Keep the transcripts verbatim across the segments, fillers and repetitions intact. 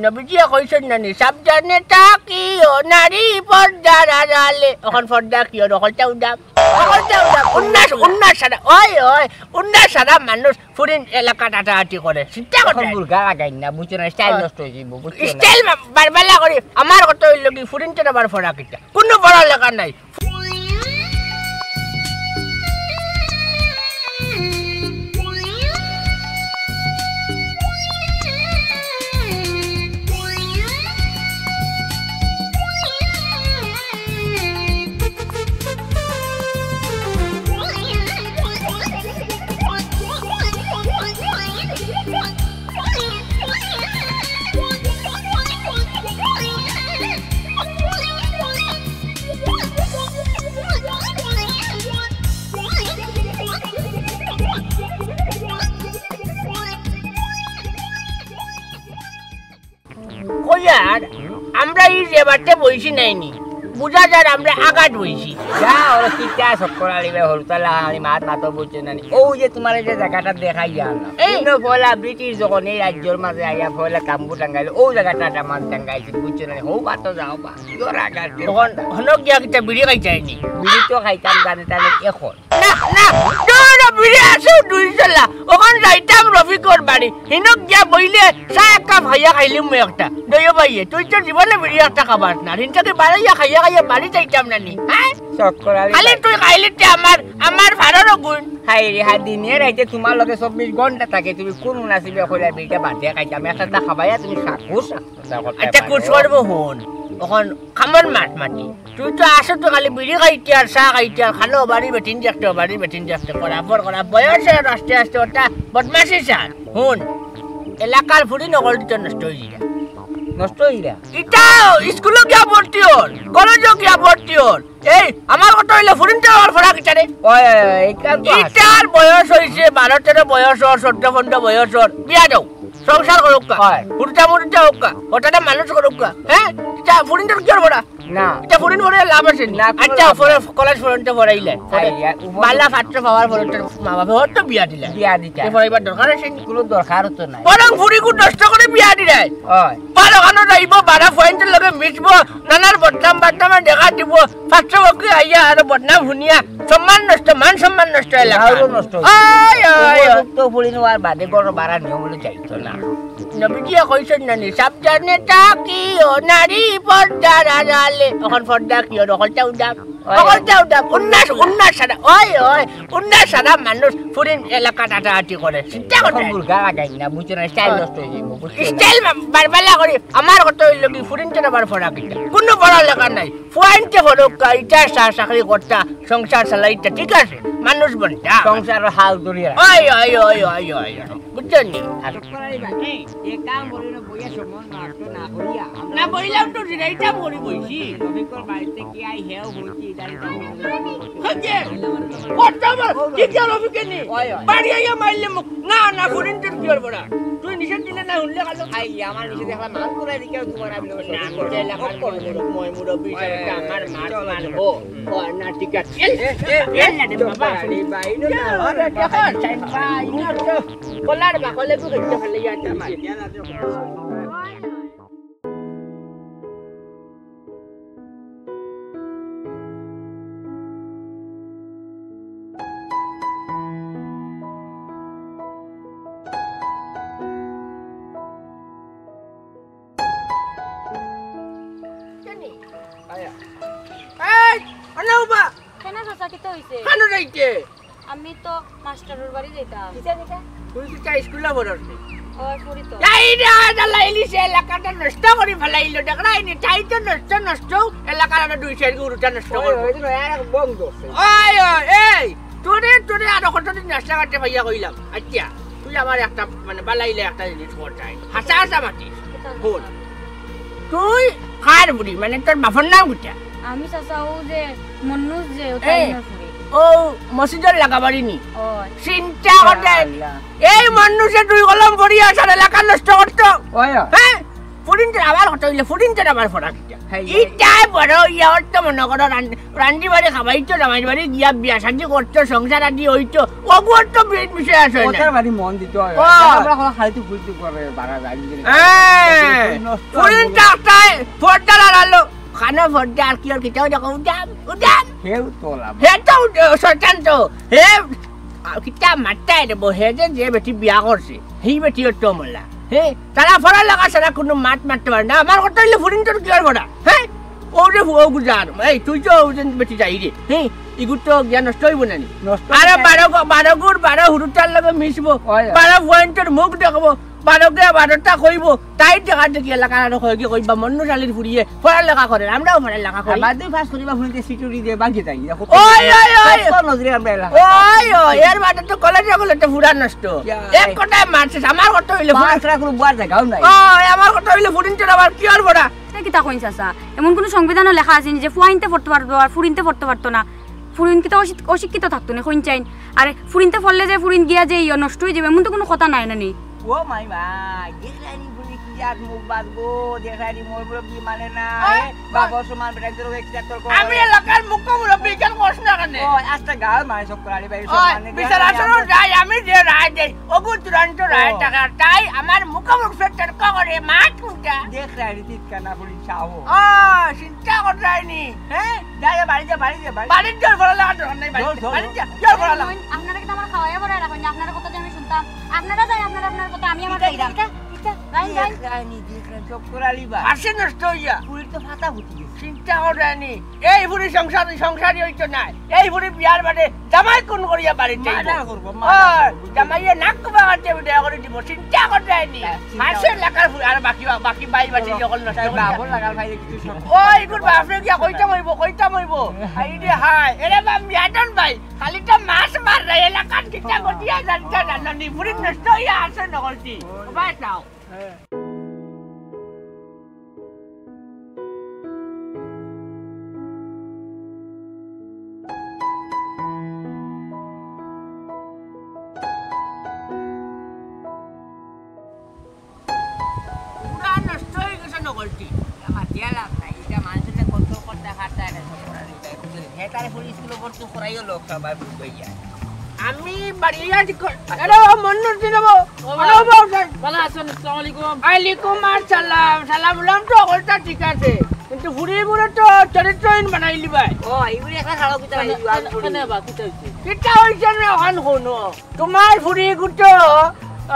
নবীজিয়ে কইছইন না নি, "সাবধানে থাকিও নারী পর্দার আড়ালে।" অখন পর্দা কিওর, অকলতা উদাম। অকলতা উদাম। উন্নাস, উন্নাস সারা। ওই, ওই, উন্নাস সারা মানুষ ফুরিন এলাকাত আটাআটি করে। চিন্তা করো অখন না। মুরগা লাগাইন না, বুঝছো না? স্টাইল অয়। নষ্ট অই যাইবো, বুঝছো না? স্টাইল বা-, বারবালা করি। আমার কথা অইলো কি, ফুরিনতর আবার পড়া কিতা? কুনু পড়ালেখা নাই। কইয়ার, আমরা ই যে বাটে বইছি নাইনি, বুঝা যার আমরা আগাত বইছি। যা, ওরা কিতা চক্কর আলী ভাই, হরতাল আলী মাত মাতো বুঝছো না নি? ও যে তোমার এই যে জাগাটা দেখাই গেল না? এই। ইনো পয়লা ব্রিটিশ যখন এই রাজ্যর মাঝে আইয়া পয়লা তাম্বু টাঙ্গাইল, ও জাগাটা আমার টাঙ্গাইছে, বুঝছো না নি? হৌ বাতো যাও বা, ইগর আগার যে তখন হনো গিয়া কিতা বিড়ি খাই যায়নি? বিড়ি তো খাইতাম জানে তাহলে এখন। না, না, না, না, বিড়ি আছে দুই চলা। ওখান যাইতাম রফিকর বাড়ি। হিনক গিয়া বইলে চা এক কাপ খাইয়া খাইলিমু একটা। দইও ভাইয়ে, তুই তো জীবনে বিড়ি একটা খাবাস না। হিনটাকে বাড়াইয়া খাইয়া খাইয়া বাড়ি যাইতাম না নি, হ্যাঁ? চক্কর আলী খালি ভাই। তুই খাইলি তে আমার, আমার ফাররও গুণ। হায় রে, হায়, দিনে রাইতে তোমার লগে চব্বিশ ঘন্টা থাকে, তুমি কোন মুনাসিবে কইলা বিড়িটা বাদ দিয়া খাইতাম? একটা তা খাবাইয়া তুমি সাকুস। আচ্ছা, কুছ করবো হুন। ওখান খামর মাত মাতি। তুই তো আসো তো খালি বিড়ি খাইতে আর চা খাইতে আর খালো বাড়ি বেটিন দেখতে, বাড়ি বেটিন দেখতে, করা পর করা। বয়স আর আস্তে আস্তে ওটা বদমাশি চার। হুন, এলাকার ফুরিন অকলটি তো নষ্ট অই যাইরা। নষ্ট অই যাইরা? ইটা স্কুলো গিয়া ভর্তি অর, কলেজো গিয়া ভর্তি অর। এই, আমার কথা অইলো ফুরিনতর আবার পড়া কিতা রে? ওই, ওই, ওই, ইটার তো আছে। ইটার বয়স অইছে বারো তেরো বয়স অর, চৌদ্দ পনরো বয়স অর। বিয়া দেও। সংসার করুক্কা। হয়। হুরুতা মুরুতা হউক্কা। হঠাৎ মানুষ করুক্কা। হ্যাঁ? ইটা ফুরিনতর কিওর পড়া? না। ইটা ফুরিন পড়ে লাভ আছে নি? না, কোনো আচ্ছা, লাভ পরে নাই। কলেজ পর্যন্ত পড়াইলে। আই, ইয়া, উপর বালা পাত্র পাওয়ার পরে তো মা বাবা হয়তো বিয়া দিলে। বিয়া দিতা। এ পড়াইবার দরকার আছে নি? কোনো দরকার তো নাই। বরং ফুরিগু নষ্ট করে বিয়া দিলে। হয়। বারো খানো যাইবো, বারো পয়েন্টের লগে মিশবো, নানার বদনাম বদনামে দেখা দিব, পাত্র বকি আইয়া আর বদনাম শুনিয়া সম্মান নষ্ট, মান সম্মান নষ্ট এলাকা। আরো নষ্ট হইছে। ওই, ওই, ওই। উপযুক্ত ফুরিন অওয়ার বাদে ঘর বাড়া নিয়ম অইলো যাইতো না। নবীজিয়ে কইছইন না নি, "সাবধানে থাকিও নারী পর্দার আড়ালে।" অখন পর্দা কিওর, অকলতা উদাম। ওই। অকলতা উদাম। উন্নাস, উন্নাস সারা। ওই, ওই। উন্নাস সারা মানুষ ফুরিন এলাকাত আটাআটি করে। চিন্তা করো অখন না। মুরগা লাগাইন না, বুঝছো না? স্টাইল ওই। নষ্ট অই যাইবো, বুঝছো না? স্টাইল বা-, বারবালা করি। আমার কথা অইলো কি, ফুরিনতর আবার পড়া কিতা? কুনু পড়ালেখা নাই। পয়েন্টে পড়ুক্কা, ইটা চা-, চাকরি করতা, সংসার চালাইতা, ঠিক আছে? মানুষ বনতা। সংসারর হাল ধরিয়া রাখ। ওই, ওই, ওই। বুঝছো নি? আর চক্কর আলী ভাই, এই, এক কাম করি না, বইয়া সময় নষ্ট না করিয়া, আমরা না বইলাম তো জিরাইতাম করি বইছি। রফিকর বাড়িতে কি আই হেও হইছি, ইদানি তো হচ্ছে। কত বড়? কি কি রফিকে নি? ওই, ওই। বাড়ি আইয়া মারলে মুখ। না, না, ফুরিনতর কিওর পড়া? তুই নিষেধ দিলে না, শুনলে কালো। আই, আমার নিষেধ দেখলা, মান করে দিকে তোমার আমি লোক না, আমি তো এলাকার ময় মুরব-, ময় মুরব্বি হিসাবে তো আমার মাছ মানবো। ও, না, ঠিক আছে। এ, এ, এ, এ, না রে বাবা, চক্কর আলী ভাই, না, না, আরে, না, দেখো, না, সাইন ভাই, না, তো, কলার বাকলে তো দেখতে ভালো লাগে আমার। এই, আনা উবা। কেনে চাচা, কিতা অইছে? কানো যাইতে? আমি তো মাস্টারর বাড়ি যাইতাম। কিতা, কিতা? তুই কিতা স্কুলো পড়স নি? অয়, পড়ি তো। এই রে, আজ আল্লাহ ইলিশে এলাকাটা নষ্ট করি ফালাইলো, দেখরায়নি? তাই তো নষ্ট, নষ্ট, এলাকার আরো দুই চাইর গুরুটা নষ্ট ওই, করবো। ওই, ওই, আর এক বন্ধ আছে। ওই, ওই, এই, তোরে, তোরে আরো কতদিন রাস্তাঘাটে পাইয়া কইলাম। আচ্ছা, তুই আমার একটা, মানে, বালাইলে একটা জিনিস কর চাই। হাসা হাসা মাতিস। কিতা? হুন। তুই কার ফুরি, মানে, তোর বাপর নাম কিতা? আমি চাচা, ও যে মন্নুজ যে, ও এ, তাইনর ফুরি। ও মসজিদর লাগাবাড়ি নি? অয়। চিন্তা করতে। আল্লাহ। এই মন্নুজে দুই কলম পড়ি আসার এলাকা নষ্ট করতো। অয়। হ্যাঁ? ফুরিন তো আমার কথা অইলে ফুরিন্তর আবার ফরা কিতা? হ্যাঁ, হ্যাঁ। ইটায় বড় ইয়া অর তো মনো করো রান-, রান্দি বাড়ি খাবাইতো, জামাই বাড়ি গিয়া বিয়া শাদি করতো, সংসার আদি অইতো, অগুর তো বি-, বিষয় আছে না। ওটার বাড়ি মন দিতে হয়। ও। আমরা খালি তো ফুরিন্তর করে বাড়া যায়, বুঝলি? হ্যাঁ। নষ্ট ফুরিন্ত অইবো। একটায় পর্দার আড়ালো, খানো পর্দা আর কি আর কিতাও দেখো, উদাম, উদাম। হেউ তো লাভ। হে তো উদ-, শয়তান তো। হে, আ, কিতা মাততায় রে বো, হে যে, যে বেটি বিয়া করছে, হি বেটি অর তো মলা। হে, তারা ফরার লাগা ছাড়া কুনু মাত মাততে পারে না। আমার কথা অইলে ফুরিন্তর কিওর ফরা? হে? ও রে, ও গুজার। এই, তুই তো ও যে বেটি যাই রে। হে, ইগুর তো জ্ঞান নষ্ট অইবো না নি? নষ্ট আরে অইবো। বারো গ-, বারো গুর বারো হুরুতার লগে মিশবো। ওই। বারো পয়েন্টর মুখ দেখবো। বারোকে বারোটা কইবো। তাই দেখা দেখি এলাকার আরো কয়েকগে কইবা, মন্নু শালির ফুরিয়ে ফরার লেখা করে, আমরাও ফরার লেখা করি। আবার দুই পাস করিবা, ফুরিন্তে সিটুরি দিয়ে বাকি যাই। দেখো, ওই, ওই, ওই। কত নজরে আমরা এলাকা। ওই, ওই, এর বাদে তো কলেজে গেলে তো ফুরা নষ্ট। ইয়া। এক কথায় মারছিস, আমার কথা অইলে ফুরা পাঁচ লাখ রুপয়ার জায়গাও নাই। ওই, আমার কথা অইলে ফুরিন্তর আবার কিওর ফরা? এটা কিতা কইন চাচা? এমন কুনু সংবিধানও লেখা আছে নি যে ফুয়াইন্তে পড়তে পারতো আর ফুরিন্তে পড়তে পারতো না? ফুরিন কিতা অশিক-, অশিক্ষিত থাকতো নি, কইন চাইন? আর ফুরিন্তে পড়লে যে ফুরিন গিয়া যে ইয়ো নষ্ট অইযিবো, এমন তো কুনু কথা নাই না নি? ও মাই মাই, দেখরায়নি ফুরি কি জাত মুখ বাদ গো, দেখরায়নি মোর মুরব্বি মানে না, ওই, এ, বাপর সমান বেটা তোর এক জাত তোর কো-, আমি এলাকার মুখ্য মুরব্বি, কেন কস না কেনে? ও, আস্তে গাল মারে চক্কর আলী ভাই, ওই, সম্মানে বিচার দেয়া আসলে আমি যাই, আমি যে রায় দেই, অগু চূড়ান্ত রায় ও। থাকার, তাই আমার মুখোমুখি তর্ক করে মাত কুনটা? দেখরায়নি চিৎকার না ফুরি চাও। ও, চিন্তা কররায়নি, হ্যাঁ? যা, যা, বাড়ি যা, বাড়ি যা, বাড়ি। বাড়িত যাও, ফরা লাগার দরকার নাই, বাড়িত যাও, যাও, যাও। বাড়িত যা, যাও, ফরা লাগা। আপনারা কিতা আমার খাওয়াইয়া পড়াইয়া রাখইন না, আপনারা কথা যে আমি শুনতাম। আপনারা যাইন, আপনারা আপনার কথা, আমি আমার কিতা, যাইরাম। কিতা, কিতা? যাইন, যাইন। দেখরায়নি, দেখরায়নি, চক্কর আলী ভাই। হাসি নষ্ট অইয়া। ফুরির তো ফাটা ফুটি গেছে। চিন্তা কররায়নি। এই ফুরি সংসার, সংসারই অইতো নায়। এই ফুরি বিয়ার বাদে জামাই খুন করিয়া বাড়িত আইবো। মার্ডার করবো, মার্ডার ওই, করবো, বুঝলি? জামাইয়ে নাক কুবা কাটিয়া বিদায় করি দিবো। চিন্তা কররায়নি। হ্যাঁ, চিন্তা হাসি করো। এলাকার ফুরি, আর বাকি, বাকি বাই বাকি চলো। সকল নষ্ট তাই করিয়া। বাবর লাগাল ভাই কিছু সব। ওই, ইগুর বাপরে গিয়া কইতাম অইবো, কইতাম অইবো। হায় রে হায়। এরে বা মিয়াদন ভাই, খালি তো মাছ মাররায়, এলাকাত কিতা ঘটিয়া জানতা জানো নি, ফুরি নষ্ট অইয়া আছে নকলটি। ওই। বাই যাও। হ্যাঁ। পুরা নষ্ট অই গেছে নকলটি। ইটা মাতিয়া লাভ নাই, ইটা মানুষের কত কথা খাতা এটা সব করা যায়, বুঝলি? হে তারে ফুরি স্কুলে ভর্তি করাইও লোক সবাই বুঝবে ইয়া। আমি বাড়ি আছি ক-, আরে ও মন্নু দিন বাবু, ও ও বাবু, বাবু, ভালা আছইন? আসসালামু আলাইকুম। ওয়ালাইকুম আসসালাম। সালাম উলাম তো অকলতা ঠিক আছে, কিন্তু ফুরি গুরে তো চরিত্রহীন বানাইলি ভাই। ও, ইগুরে একটা খারাপ কিতা কেনে, লাগি, কেনে বা, কিতা অইছে? কিতা অইছে না অখন হুনো। তোমার ফুরি গু তো,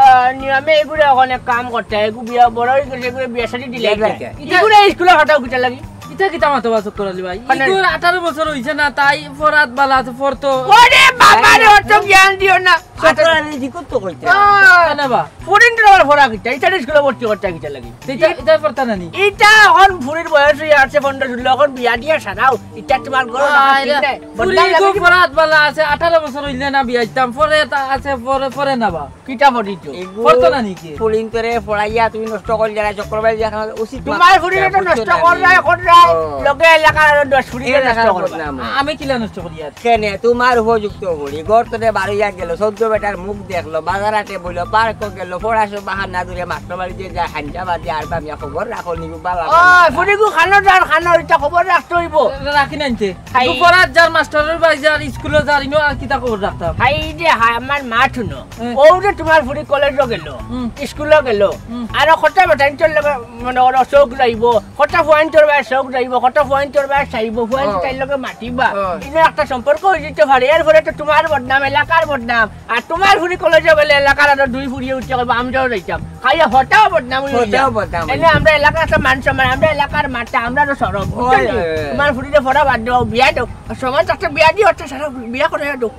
আহ, নিয়মে এগুরে অখন এক কাম করতে, এগু বিয়া বড় অই গেছে, এগুরে বিয়া শাদি দিলে বিয়া একটা। লাগে। ইগুরে স্কুলে পাঠাও কিতা লাগি? ইটা কিতা মাতো বা চক্কর আলী ভাই? মানে ইগুর আঠারো বছর অইছে না, তাই ফরাত বালা আছে, ফরতো। ওরে বাবা রে, অত জ্ঞান দিও না। চক্কর আলী জি কত কইতে? আহ, কেনে বা? ফুরিন তো আমার ফরা কিতা, ইটা স্কুলে ভর্তি করতে কিতা লাগি? ইটা, ইটা ফরতা না নি? ইটা অখন ফুরির বয়স অই আছে পনেরো ষোলো, অখন বিয়া দিয়া সারাও, ইটা তোমার ঘর আয় ঠিক রে, নাই। ফুরি বদনাম গো লাগে কি? ফরাত বালা আছে, আঠারো বছর অইলে না বিয়া দিতাম, ফরে তা আছে, ফরে, ফরে না বা। কিতা পড়িত? এগু পড়তো না নি কে? ফুরিন্তরে পড়াইয়া তুমি নষ্ট করি যারা চক্কর ভাই এখন উচিত তোমার না। ফুরিরে তো বুঝছো নষ্ট না কর নি? যায়, কর যায়। ও। লগে এলাকার আরো দশ ফুরিরে এই নষ্ট এলাকার কর যায়। বদনাম। আমি কিলা নষ্ট করি আর? কেনে তোমার উপযুক্ত ফুরি, ঘর তনে বারইয়া গেল, চৌদ্দ বেটার মুখ দেখলো, বাজার হাটে বইলো, পার্কো গেল, পড়াশো বাহানা দূরে মাস্টর বাড়ি যে যায়, হাঞ্জা বাদে আর বামিয়া খবর রাখো নিবু বালা ও, বালা। ফুরিগু খানো যার খানো, ইটা খবর রাখতে অইবো। রাখি নাইনতে। হাই। দুপুরাত যার মাস্টারর বাড়ি যার, স্কুলো যার, ইনো আর কিতা খবর রাখতাম? হাই রে হাই, আমার মাত হুনো। হ্যাঁ। ও যে তোমার ফুরি কলেজো গেল, হুম। স্কুলো গেল, হুম। আর কত বেটাইন্তর লগে মনে করো চউখ যাইবো, কত ফুয়াইন্তর বায় চউখ যাইবো, কত ফুয়াইন্তর বায় চাইবো, ফুয়াইন্ত ও। তাইর লগে মাতিবা। ও। ইনো একটা সম্পর্ক অই যাইতে পারে, এরপরে তো তোমার বদনাম, এলাকার বদনাম। আর তোমার ফুরি কলেজো গেলে এলাকার আরো দুই ফুরিয়ে উঠিয়া কইবা, "আমরাও যাইতাম।" খাইয়া হটাও বদনাম অই হটাও যাইতাম। বদনাম অই এনে যাইতাম। আমরা এলাকার একটা মান সম্মান, আমরা এলাকার মাতা, আমরা তো সরব, বুঝছো ওই, নি? ওই, ওই। তোমার ফুরিরে পড়া বাদ দেও, বিয়া দেও। আর সমাজ একটা বিয়া দিয়ে হচ্ছে সারা বিয়া করে দেও।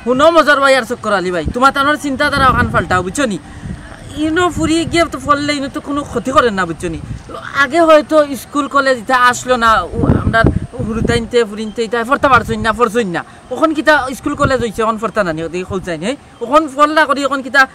হুনো মজার ভাই আর চক্কর আলী ভাই, তোমার তানোর চিন্তাধারা অখান পাল্টাও, বুঝছো নি? ইনো ফুরি গিয়া তো পড়লে ইনো তো কুনু ক্ষতি করের না, বুঝছো নি? আগে হয়তো স্কুল কলেজ ইতা আসলো না, ও, আমরা হুরুতাইন্তে ফুরিন্তে ইতা পড়তা পারছইন না, পড়ছইন না। অখন কিতা স্কুল কলেজ অইছে, অখন পড়তা না নি, দেখি কও চাইন, হে? অখন পড়লা করি, অখন কিতা, আহ,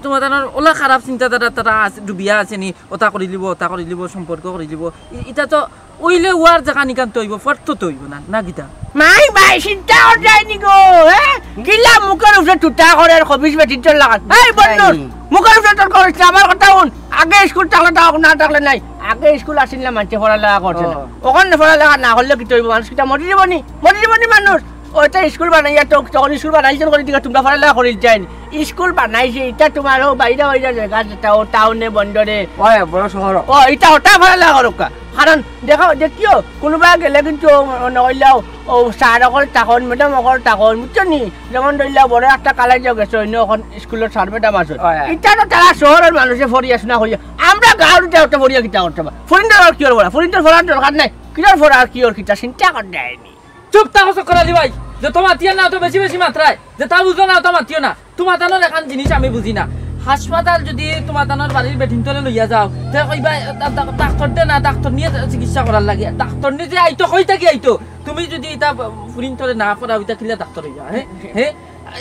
তোমার তানোর ওলা খারাপ চিন্তাধারা তারা আছে, ডুবিয়া আছে নি, ওটা করি লিব, ওটা করি লিব, সম্পর্ক করি লিব। ই-, ইটা তো অইলে ওয়ার জাগা নিকান্ত অইবো, ফটো তো অইবো না, না কিতা? মাই ভাই, চিন্তা কর যায়নি গো, হে? কিলা মুখর উপরে তুতা করে আর খবিস বেটির লাগান। এই বন্ধু, মুখর উপরে তোর করিস না, আমার কথা হুন। আগে স্কুল থাকলে থাকউক, না থাকলে নাই। আগে স্কুল আছিল না, মানষে পড়ালেখা করছে না। ও। অখন পড়ালেখা না করলে কিতা অইবো? মানুষ কিতা মরি যাইবো নি? মরি যাইবো নি মানুষ? ওইটা স্কুল বানাইয়া তো, তখন স্কুল বানাইছইন করি দিকে তুমরা পড়ালেখা করিল চাইন। স্কুল বানাইছে, ইটা তুমার অউ বাইরে বাইরে জাগা যেটা, অউ টাউনে, বন্দরে। ওই বড় শহর। ও, ইটা অটা পড়ালেখা করউক্কা। কারণ দেখো, দেখিও, কুনুবা গেলে কিন্তু অউ মনো করিলাও, অউ স্যার অকল থাকইন, ম্যাডাম অকল থাকইন, বুঝছো নি? যেমন ধরিলাও বড় একটা কলেজো গেছো, অইন্য অখন স্কুলর স্যার ম্যাডাম আছইন। ওই, ওই। ইটা তো তারা শহরর মানষে পড়িয়া শুনা করিয়া, আমরা গাঁওর ইটা অত পড়িয়া কিতা করতাম? ফরিন্তর আর কিওর পড়া? ফরিন্তর পড়ার দরকার নাই। কিওর পড়া আর কিওর কিতা? চিন্তা করতে আইনি। চুপ থাকো চক্কর আলী ভাই, যত মাতিও না, অত বেশি বেশি মাতরায়। যেটা বুঝো না, অত মাতিও না। তুমাতানর এখান জিনিস আমি বুঝি না। হাসপাতাল যুদি তুমাতানর বাড়ির বেটিন্তরে লইয়া যাও, তে কইবা, "এ, ডা-, ডা-, ডাক্তর দে না, ডাক্তরনিয়ে চিকিৎসা করার লাগে।" ডাক্তরনি যে আইতো, কই থাকি আইতো? তুমি যুদি ইতা ফরিন্তরে না পড়াও, ইতা কিলা ডাক্তর অইবা, হে? হে?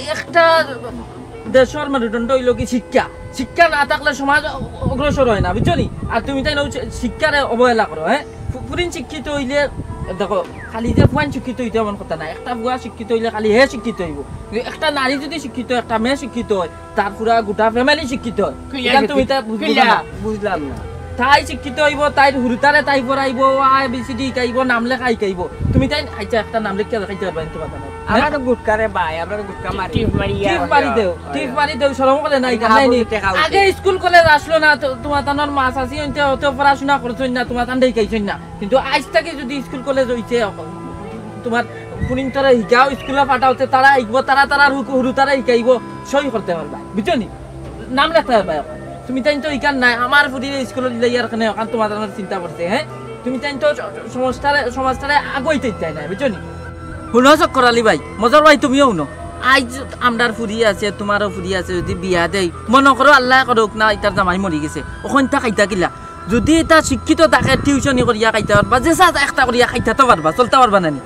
একটা দেশর মেরুদণ্ড অইলো গি শিক্ষা। শিক্ষা না থাকলে সমাজ অ-, অগ্রসর অয় না, বুঝছো নি? আর তুমিতাইন অউ শি-, শিক্ষারে অবহেলা করো, হে? ফু-, ফুরিন শিক্ষিত অইলে, দেখো, খালি যে ফুয়াইন শিক্ষিত অইতো এমন কথা না। একটা ফুয়া শিক্ষিত অইলে খালি হে শিক্ষিত অইবো। কিন্তু একটা নারী যুদি শিক্ষিত অয়, একটা মেয়ে শিক্ষিত অয়, তার পুরা গোটা family শিক্ষিত অয়। কিলা ইখান তুমি শিক্ষিত? তা বুঝ-, কিলা? বুঝো না। বুঝলাম না। তাই শিক্ষিত অইবো, তাইর হুরুতারে তাই পড়াইবো, A B C D শিখাইবো, নাম লেখা শিখাইবো। তুমিতাইন, আইচ্ছা, একটা নাম লেখিয়া দেখাইতে পারবায় নি তুমাতানর? আমরা তো গুটকা রে ভাই, আমরা তো গুটকা মারি। টিপ মারিয়া। টিপ মারি দেও, টিপ মারি দেও, শরম করে না, ইখান নাই নি। আগে স্কুল কলেজ আছলো না, তো তুমাতানর মা চাচি অইন্তে অত পড়াশুনা করছইন না, তুমাতানরে শিখাইছইন না। কিন্তু আইজ থাকি যুদি স্কুল কলেজ অইছে, তুমার ফুরিন্তরে শিখাও, স্কুলো পাঠাও, তে তারা শিখবো, তারা তারার হুরু-, হুরুতারে শিখাইবো, সই করতে পারবা, বুঝছো নি? নাম লেখতে পারবা অখন। তুমিতাইন তো ইখান নাই, আমার ফুরিরে স্কুলো দিলাইয়ার কেনে, অখান তুমাতানর চিন্তা করছে, হে? তুমিতাইন তো স-, স-, সমাজটারে, সমাজটারে আগুয়াইতে দিতায় নায়, বুঝছো নি? হুনো চক্কর আলী ভাই, মজার ভাই তুমিও হুনো। আইজ আমরার ফুরি আছে, তুমারও ফুরি আছে, যুদি বিয়া দেই, মনো করো আল্লায় করউক না, ইতার জামাই মরি গেছে, অখন ইতা খাইতা কিলা? যুদি ইতা শিক্ষিত থাকে, টিউশনি করিয়া খাইতা পারবা, যেছা একটা করিয়া খাইতা তো পারবা, চলতা পারবা না নি?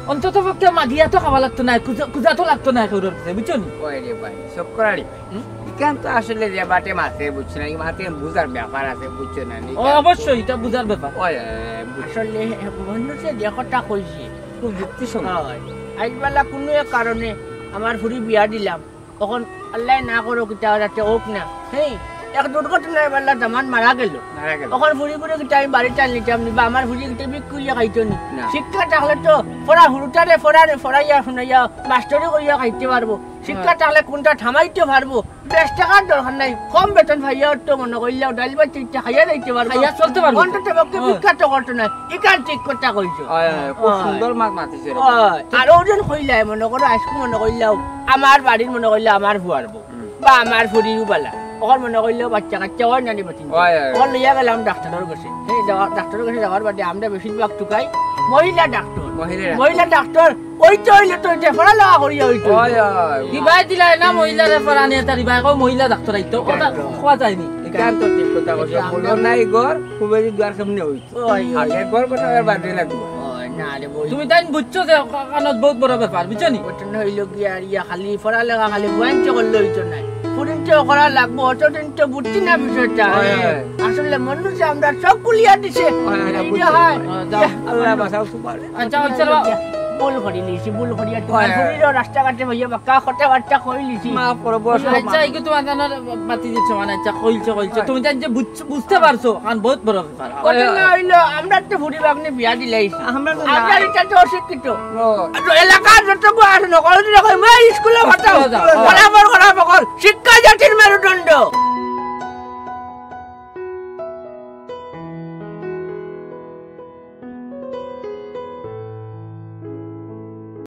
অন্তত পক্ষে মাগিয়া তো খাওয়া লাগতো নায়, খুজা, খুজা তো লাগতো নায় কেউর কাছে, বুঝছো নি? ওই রে ভাই, চক্কর আলী, হুম? ইখান তো আসলে যে বাটে মাতে, বুঝছো না, ই মাতে বুঝার ব্যাপার আছে, বুঝছো না নি? ও, অবশ্যই, ইটা বুঝার ব্যাপার। ওই, ওই, ওই, বুঝ- আসলে মানুষে যে কথা কইছে, খুব যুক্তিসঙ্গত। অয়, আইজ বালা কুনু এক কারণে আমার ফুরি বিয়া দিলাম, অখন আল্লায় না করউক, ইতা যাতে অউক না। হেই, এক দুর্ঘটনায় বালা দামান্দ মারা গেলো। মারা গেলো। অখন ফুরিগুরে কিতা আমি বাড়িত আনিলিতাম নি, বা আমার ফুরি কিতা ভিক করিয়া খাইতো নি? না। শিক্ষা থাকলে তো পড়া হুরুতারে পড়ারে পড়াইয়া হুনাইয়া মাস্টরি করিয়া খাইতে পারবো। শিক্ষা হ্যাঁ। থাকলে কুনটা থামাইতে পারবো। বেশ টেকার দরকার নাই, কম বেতন পাইয়াও তো মনো করিলাও ডাইল ভাত ইতা খাইয়া যাইতে পারবো। খাইয়া চলতে পারবো। অন্তত পক্ষে হ্যাঁ। ভিক্ষা তো করতো না। ইখান ঠিক কথা কইছো। অয়, অয়, খুব অয়। সুন্দর মাত মাতিছে রে। অয়, আর অউ যেন কইলায়, মনো করো, আইজকু মনো করিলাও, আমার বাড়ির মনো করিলাও, আমার ফুয়ার বউ। হুম। বা আমার ফুরিও বালা। অখন মনো করিলাও, বাচ্চা কাচ্চা অয় না নি বাতিন। অয়, অয়। অখন লইয়া গেলাম ডাক্তরর গেছে। হেই, যাওয়া-, ডাক্তরর গেছে যাওয়ার বাদে আমরা বেশিরভাগ টুকাই মহিলা ডাক্তর। মহিলা ডাক্তর। মহিলা ডাক্তর অইতে অইলে তো ইতা পড়ালেখা করিয়া অইতো। অয়, অয়। ইবায় দিলায় না মহিলারে পড়ানি, ইতা ইবায় কও মহিলা ডাক্তর আইতো। কথা ইখান তো। কওয়া যায়নি। ইখান তো ঠিক কথা কইছো। ইটা আমরা বলো নাই ঘর, খুবেদি দুয়ার সামনে অইতো। অয়, অয়। আগে ঘর কথা আর বাদে লাগবো। অয়, না রে বই। তুমিতাইন বুঝছো যে কানত বহুত বড় ব্যাপার, বুঝছো নি? ঘটনা অইলো গিয়া আর ইয়া খালি পড়ালেখা খালি বয়ান চে করলে অইতো নায়। ফুরিন্তে করা লাগবো, অতদিন তো বুঝছি না বিষয়টা। অয়, অয়। আসলে মানুষে আমরা চোখ খুলিয়া দিছে। অয়, অয়, এই যে বুঝছি। হয়। অয়, যাও। আল্লাহ বাঁচাও তোমার। আচ্ছা, আচ্ছা, বাবা। ভুল করিলিছি, ভুল করিয়া তোমার অয়, অয়। ফুরিরও রাস্তাঘাটে ভাইয়া বাক্কা কথাবার্তা কইলিছি। মাফ করো, বস, আচ্ছা, মাফ। ইগু তুমাতানর বাতি দিছো মানে, আচ্ছা, কইলছো, কইলছো। অয়। তুমিতাইন যে বুঝ-, বুঝতে পারছো, কারণ বহুত বড় ব্যাপার। অয়, অয়। ঘটনা অইলো, আমরা তো ফুরি ভাগ্নি বিয়া দিলাইছি। আমরা তো আমরা না। ইটা তো অশিক্ষিত। ও। আর এলাকার যত বউ আছে, নকল দিলে কই, "মই স্কুলো পাঠাও।" স্কুলো যাও। বরাবর, বরাবর। শিক্ষা জাতির মেরুদণ্ড।